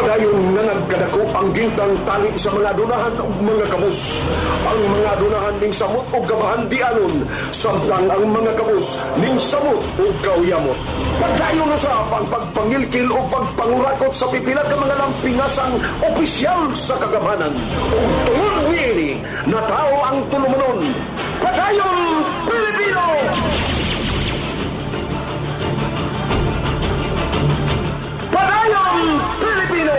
Padayon nga nagkadako ang gintang tali sa mga dunahan ug mga kabus. Ang mga dunahan ning samot og gabahan di anon, samtang ang mga kabus ning samot og kauyamot. Padayon usab ang pagpangilkil o pagpangurakot sa pipila ka mga lampingasang opisyal sa kagamhanan. Ug tungod niini, natao ang tulumanon. Padayon, Pilipino! Padayon, Pilipino!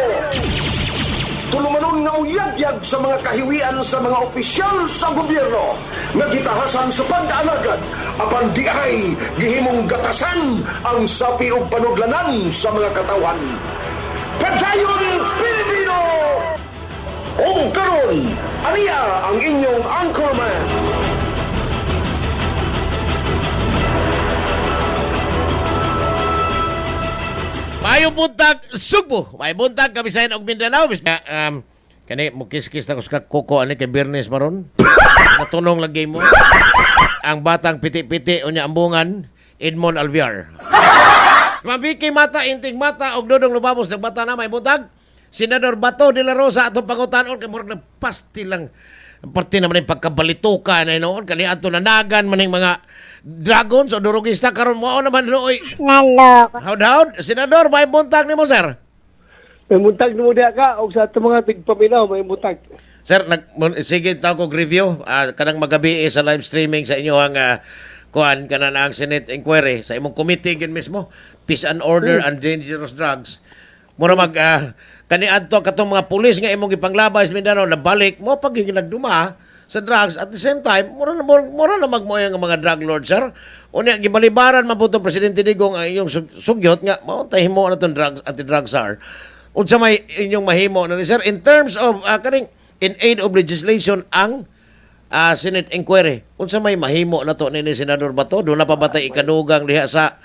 Tulumanon nga uyagyag sa mga kahiwian sa mga opisyal sa gobyerno nga gitahasan sa pag-alagad apan di ay gihimong gatasan ang sapi ug panudlanan sa mga katawan. Padayon, Pilipino! O karon, aniya ang inyong anchorman. Mayong buntag, Sugbo. May buntag, Kabisayan og Mindanao. Kani mukiskis na ko sa kuko ani kay Bernes maron. Natunong lagi mo. Ang batang piti-piti unya ambungan, Edmond Alviar. Mabiki mata, inting mata, og dudong lubabos ng bata na may buntag. Senador Bato de la Rosa atong pangutanon kay murag nagpasti lang parte naman yung pagkabalituka na noon kani ato nanagan man yung mga dragons o durugista karon mao naman nooy. Naloko. Howd howd, Senador, may buntag nimo, sir. May muntag mo diha ka og sa atong mga tigpaminaw may muntag. Sir, sige tao kog review kanang magabi eh, sa live streaming sa inyo ang kuan kana na ang Senate inquiry sa imong committee gin mismo, Peace and Order and Dangerous Drugs. Mura mag kani adto katong mga pulis nga imong gipanglabay sa Mindanao nabalik mo pag nagduma sa drugs at the same time mura na magmoy ang mga drug lord, sir. Unya gibalibaran man po tong Presidente Digong ang inyong sugyot nga mao tay himo na tong drugs anti-drug czar. Unsa may inyong mahimo na ni sir in terms of kaning in aid of legislation ang Senate inquiry? Unsa may mahimo na to ni Senador Bato? Doon na pa ba tay ikadugang diha sa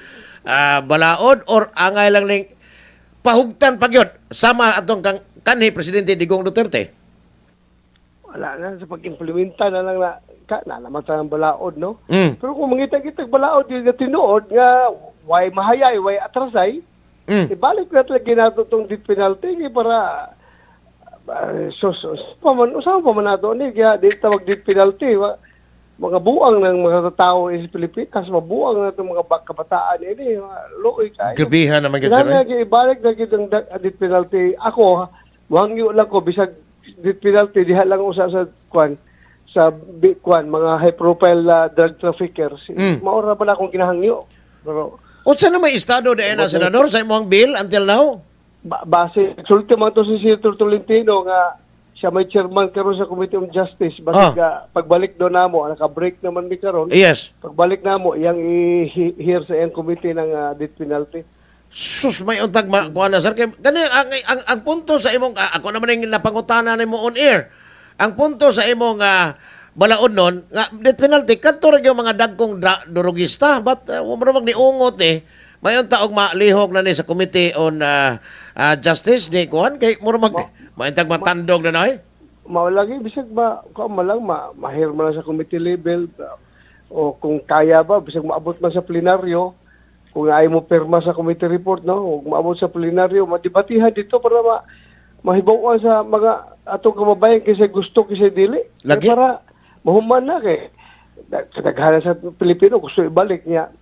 balaod or angay lang ning pahugtan pa gyud sama atong kang kanhi Presidente Digong Duterte? Wala na sa pag-implementa na lang na ka na naman sa balaod, no. Pero kung mangita-kita balaod di na tinuod nga why mahayay, why atrasay, ibalik na talaga nato tong death penalty kay para so, so, pa man usaha pa man nato ni kaya di tawag death penalty wa, mga buang ng mga tao sa Pilipinas, mabuang na itong mga kabataan ini, luoy kayo. Grabihan naman gyud, sir. Kailangan Eh. nga ibalik na gid ang death penalty. Ako, wangyo lang ko bisag death penalty diha lang usa sa kwan sa kwan mga high profile drug traffickers. Maura pa na akong ginahangyo. Pero Unsa na may estado diay na, Senador, sa imong bill until now? Base sulti man to si Senator Tolentino nga siya may chairman karon sa Committee on Justice base nga pagbalik do namo naka-break naman mi karon. Pagbalik namo iyang i-hear sa iyang committee ng death penalty. Sus, may untag ma kuha na, sir. Kay kani ang punto sa imong ako naman ang napangutana nimo on air. Ang punto sa imong balaod nun nga death penalty kadto ra gyud mga dagkong durugista, but wa mo mag niungot eh. May unta og malihok na ni sa Committee on Justice ni kuan kay mura mag may untag matandog na eh. Mao lagi bisag ba kuan man lang ma, mahir man lang sa committee level o kung kaya ba bisag maabot man sa plenaryo kung ayaw mo perma sa committee report, no, kung maabot sa plenaryo madebatihan dito para mahibaw sa mga atong kababayan kasi gusto kasi dili. Lagi. Kaya para mahuman na kay kadaghanan sa Pilipino gusto ibalik niya,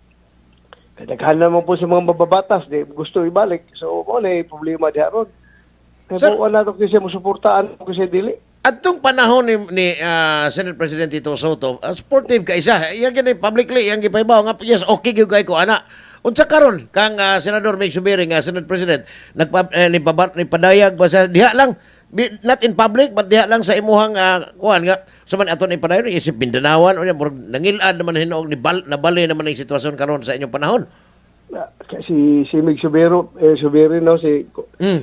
kadaghanan naman po sa mga mababatas di gusto ibalik, so mo na yung problema diha ron kaya Sir- buwan na ito kasi mo suportaan kasi dili. Atong panahon ni Senate President Tito Sotto, supportive kay siya. Iyang gini publicly, iyang gipahibaw nga yes, okay gyud kay ko ana. Unsa karon kang Senador Mig Subiri nga Senate President nagpa ni padayag ba sa diha lang not in public but diha lang sa imuhang kuan nga sa man ato ni padayon isip Mindanaoan unya murag nangilad naman hinuog ni bal, nabali naman ang sitwasyon karon sa inyong panahon. Si si Mig Subero eh, Subiri, no, si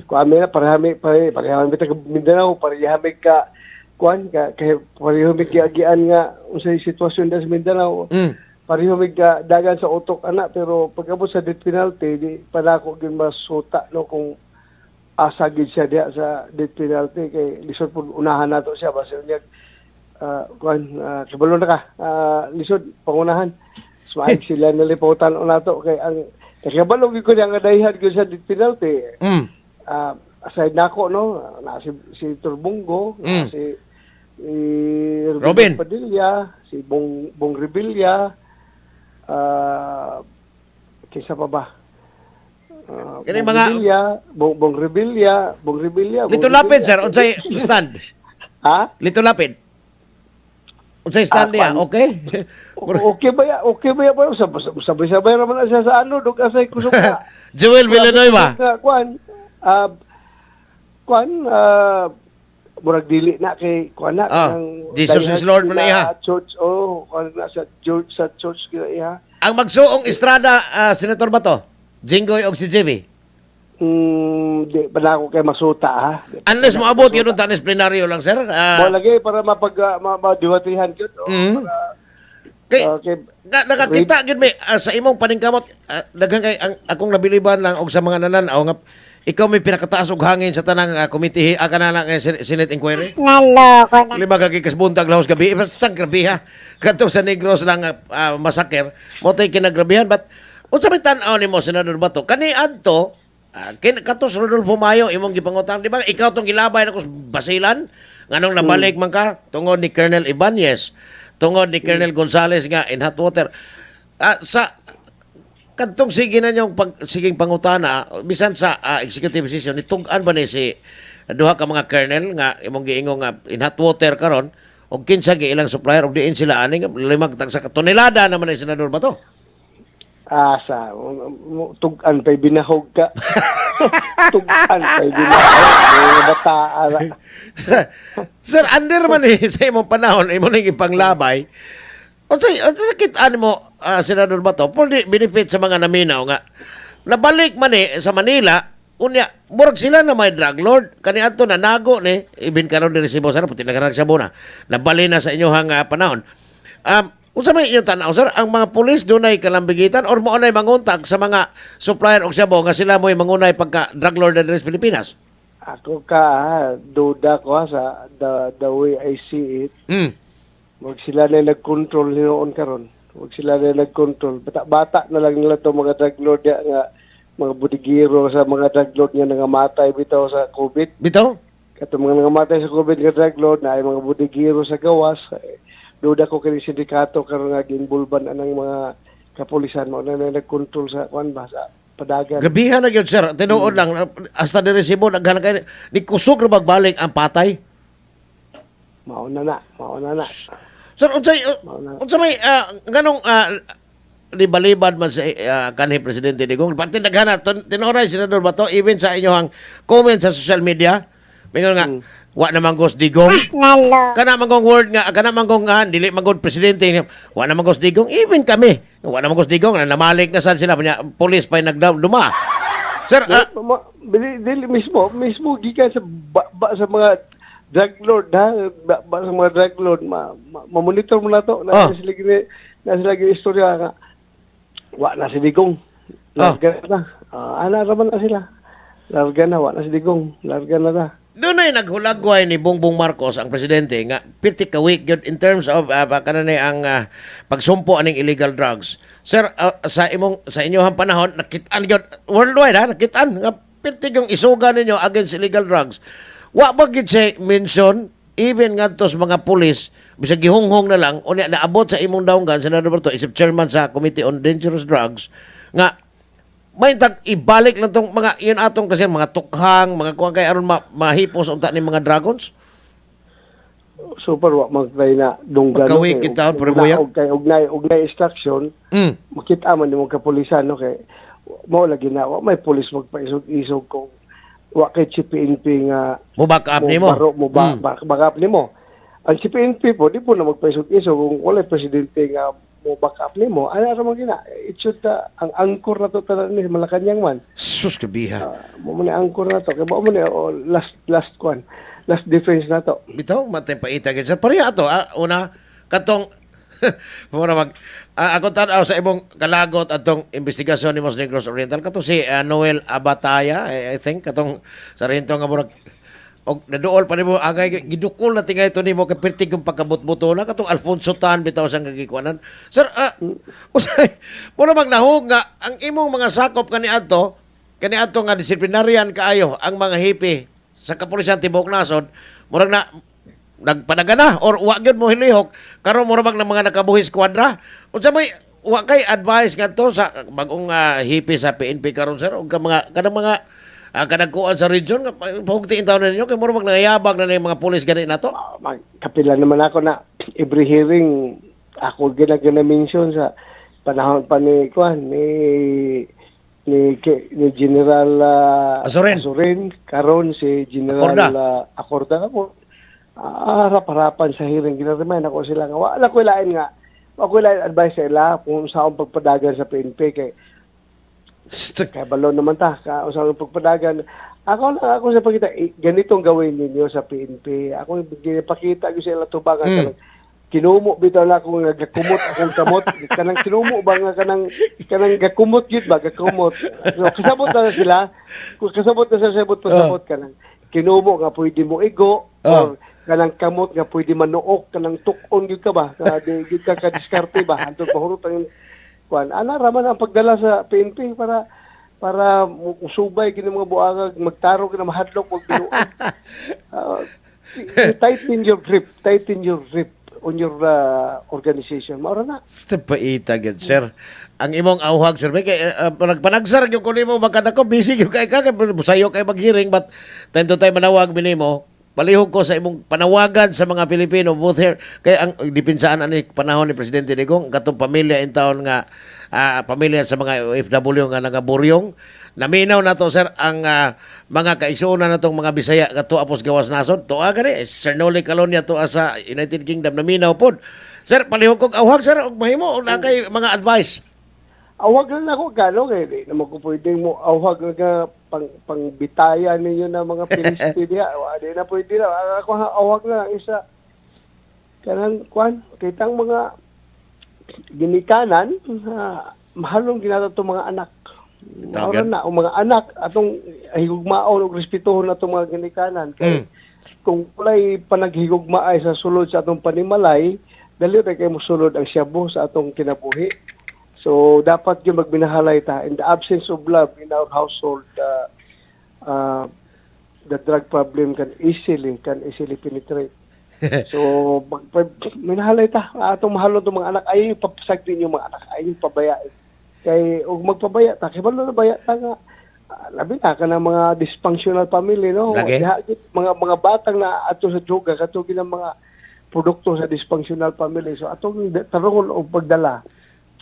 kuan na parehami parehami taga Mindanao, parehami ka kuan ka kay pareho mi giagian nga unsay sitwasyon da sa Mindanao. Pareho mi ka dagan sa utok ana, pero pag-abot sa death penalty di pala ko gyud masuta, no, kung asa gid siya diha sa death penalty kay lisod pud unahan nato siya basta unya kuan kabalo na ka lisod pangunahan. Smaig sila nalipotan o nato kay ang kabalo gyud ko niya nga dayhan gyud sa death penalty. aside nako, no, na si si Senator Bong Go, na si Robin. Padilla, si Bong Bong Revilla, kinsa pa ba? Kini Bong Revilla, Bong, Bong Revilla, Bong Revilla, Bong Lito Lapid, Revilla. sir, unsay stand? Ha? Lito Lapid. Unsay stand niya? Kwan. Okay? Okay ba ya? Okay ba ya? Sabay-sabay raman na siya sa ano, dug asay kusog ka. Joel Villanueva. Kuan, kuan, murag dili na kay kuan na kanang Jesus is Lord man na iha. Church, oh, kuan na sa church, sa church kina iha. Ang magsuong Estrada, Senator Bato, Jinggoy og si JV. Di pa na ako kay masuta ha. Di pa Unless na ako moabot masuta. yun ang tanis plenaryo lang, sir. Mo lagi para mapag madiwatihan gyud. Oh, para, Kay, kay nakakita gyud mi sa imong paningkamot, daghan kay ang akong nabiliban lang og sa mga nanan-aw nga ikaw may pinakataas og hangin sa tanang committee kana lang Senate inquiry. Naloko na. Lima ka gikas buntag lahos gabi, basta grabe ha. Kadtong sa Negros lang masaker, mo tay kinagrabihan, but unsa may tan-aw nimo, Senador Bato? Kani adto kato si Rodolfo Mayo imong gipangutang, di ba? Ikaw tong gilabay nako sa basilan nganong nabalik man ka tungod ni Colonel Ibanez, tungod ni Colonel Gonzales nga in hot water. Sa kadtong sige na niyong pag, siging pangutana bisan sa executive session, nitug-an ba ni si duha ka mga colonel nga imong giingon nga in hot water karon og kinsa gi ilang supplier og diin sila ani nga 5 tagsa ka tonelada naman ni Senador Bato? Asa, tug-an pa'y binahog ka. Tug-an pa'y binahog. Mga bata, ara. Sir, under man eh, sa imong panahon, imo ning ipanglabay. Unsay unsa nakit-an mo, Senador Bato, for the benefit sa mga naminaw nga nabalik man eh sa Manila, unya murag sila na may drug lord kani adto nanago ni ibin karon diri si Boss, puti na kanang sabona nabali na sa inyohang panahon. Unsa may inyong tan-aw, sir, ang mga pulis dunay kalambigitan or mao nay manguntag sa mga supplier og shabu nga sila mo'y mangunay pagka drug lord na diri sa Pilipinas? Ako ka, ha, duda ko ha, sa the way I see it, wag sila na nag-control noon karon. Wag sila na nag-control. Bata-bata na lang nila to mga drug lord ya, nga mga budigiro sa mga drug lord nga nangamatay bitaw sa COVID. Bitaw. Kato mga nangamatay sa COVID nga drug lord na ay mga budigiro sa gawas. Eh, duda ko kini sindikato karon nga giinvolban anang mga kapulisan mo na na nag-control sa kuan ba sa padagan. Grabihan na gyud, sir. Tinuod lang hasta diri Cebu naghan kay ni kusog ra magbalik ang patay. Mao na na, mao na na. Sir, unsay unsa may nganong libalibad man sa kanhi presidente Digong? Pati daghan na tinuoray, Senador Bato, even sa inyohang comment sa social media mingon nga wa na man gos Digong. Naloko. Kana man gong word nga kana man gong dili man gud presidente, wa na man gos Digong, even kami wa na man gos Digong na namalik na sad sila nya police pa nagduma, sir. Dili, dili mismo, mismo gikan sa ba, ba sa mga drug lord ha, ba, ba sa mga drug lord ma, ma, ma-monitor mo na to na sila gini na sila gini istorya nga wa na si Digong. Larga na. Ana raman na sila. Larga na, wa na si Digong. Larga na na. Doon ay naghulagway ni Bongbong Marcos ang presidente nga piti ka weak gyud in terms of kanang ang pagsumpo aning illegal drugs. Sir, sa imong sa inyong panahon nakit-an gyud worldwide ha, nakit-an nga piti yung isuga ninyo against illegal drugs. Wa ba gyud siya mention even ngadto sa mga pulis bisag gihunghong na lang unya naabot sa imong daunggan, Senador Bato, isip chairman sa Committee on Dangerous Drugs, nga may tag ibalik lang tong mga yun atong kasi mga tukhang mga kuan kay aron mahipos unta ni mga dragons? Super wa magtay na dunggan. Magkawig no, kay kita, pero buyag. Og kay ugnay ugnay instruction makita man nimo kapulisan, no, kay mao lagi na wa may pulis magpaisog-isog kung wa kay Chief PNP nga Mo back up nimo. baro mo ba, back up nimo. Ang Chief PNP po di po na magpaisog-isog kung wala presidente nga mo back up nimo. Ana ra man gina. It should ang anchor na to tanan ni Malacañang man. Sus, kabiha. Mo man ni anchor na to kay mao man ni oh, last last kwan last defense na to. Bitaw matay paita gyud sa pareha ato una katong mura mag ako tan-aw sa imong kalagot atong investigasyon ni Mos Negros Oriental katong si Noel Abataya, I think katong sarhento nga murag og naduol pa nimo angay gidukol na tingay to nimo kay pertig yung pagkabutbuto na katong Alfonso Tan bitaw sang gagikuanan, sir. Usay mura mag nahug nga ang imong mga sakop kaniadto. Kani ato nga disiplinaryan kaayo ang mga hepe sa kapulisan tibuok nasod, murag na nagpanagana or wa gyud mo hilihok karon, mura bag ng mga nakabuhi squadra. Unsa may wa kay advice ngadto sa bagong hepe sa PNP karon, sir, og ka mga kanang mga kanagkuan sa region nga pahugtiin taon ninyo kay mura bag nangayabag na yung mga pulis gani nato? Kapila naman ako na every hearing ako ginagana mention sa panahon pa ni kuan ni General Azurin. Azurin, karon si General Acorda. Acorda. Ako harap-harapan sa hearing ginaremind ako sila nga wala ko lain nga wa ko lain advice sa ila kung sa akong pagpadagan sa PNP kay kaya balon naman ta ka sa akong pagpadagan. Ako lang ako sa pakita eh, ganitong gawin ninyo sa PNP. Ako ginapakita ko sa ila tubangan kanang kinumo bitaw na ako nga gakumot akong kamot, kanang kinumo ba nga kanang kanang gakumot gyud ba, gakumot. So, kasabot na sila. Kung kasabot na sila, sabot pasabot kanang kinumo nga pwede mo igo or kanang kamot nga pwede manuok, kanang tuk-on gyud ka ba, nga di gyud ka kadiskarte ba hantod mahurot ang kuan ana raman ang pagdala sa PNP para para usubay kini mga buangag, magtaro kini, mahadlok magbinuang. You tighten your grip, tighten your grip on your organization. Maura na. Step paita gyud, sir. Ang imong awhag, sir, kay nagpanagsar gyud ko nimo makadako, busy gyud kay ka kay sayo kay mag-hearing, but time to time manawag minimo. Palihog ko sa imong panawagan sa mga Pilipino both here kay ang depensahan ani panahon ni Presidente Digong katong pamilya in taon nga pamilya sa mga OFW nga nagaburyong. Naminaw nato, sir, ang mga kaigsuonan natong mga Bisaya kato apos gawas nasod tua gani Sir Noli Calonia tuwa sa United Kingdom, naminaw pod. Sir, palihog kog awhag, sir, og mahimo og naa kay mga advice. Awag lang ako gano kay di naman ko pwedeng mo awhag nga pang pangbitaya ninyo na mga Pilipino diha. Wa, di na pwede na. Ako awhag na lang isa kanang kwan kitang mga ginikanan, mahalong ginato itong mga anak. Tawag Maura na, ang mga anak atong higugmaon ug respetuhon atong mga ginikanan kay kung walay panaghigugmaay sa sulod sa atong panimalay, dali ra kay mosulod ang shabu sa atong kinabuhi. So dapat gyud magbinahalay ta. In the absence of love in our household, the drug problem can easily penetrate. So minahalay ta atong mahalon tong mga anak, ay papasag din yung mga anak, ay pabayain. Kay og magpabaya ta, kay balo na baya ta nga labi na ka ng mga dysfunctional family, no? Lagi. Diha, mga batang na ato sa droga kato ginang mga produkto sa dysfunctional family. So atong tarungon og pagdala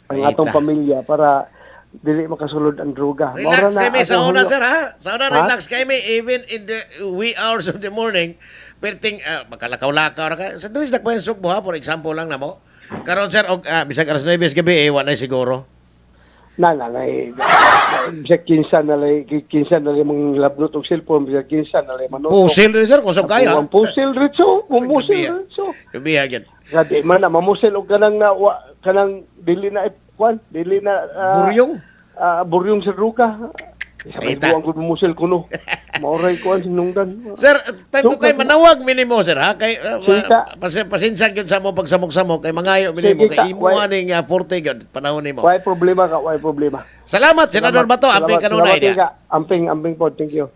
ang Ay, atong ta. pamilya para dili makasulod ang droga. Relax Maura na kami sa atong una, hulo. sir, ha? Sa una, Ha? relax kami even in the wee hours of the morning. Perting, makalakaw-lakaw ra ka. Sa diri sa Dakbayan Sugbo, ha? For example lang na mo. Karon, sir, og, bisag alas 9 sa gabi, eh, wala na siguro. Na na na bisag kinsa na lay mga labnot og cellphone, bisag kinsa na lay manutok. Pusil rin, sir, kusog kaya. Ang pusil ritso, mumusil Gabi, ah. ritso. Gabi, ha, gyud. Kadi man na mamusil og kanang na wa, kanang dili na kwan, dili na Buryong. Buryong sa druga. Sa may Ay, ta. buwang gud musil kuno. Maoray kuan sinungdan. Sir, time to So, time, manawag minimo, sir, ha? Kay, Sige. pasensya gyud sa mo pagsamok-samok, kay mangayo minimo, Sige, kay ta. imo aning forte gyud, panahon nimo. Way problema ka, way problema. Salamat, Senador Bato, amping Salamat, kanunay salamat, niya. Ika. Amping, amping po. Thank you.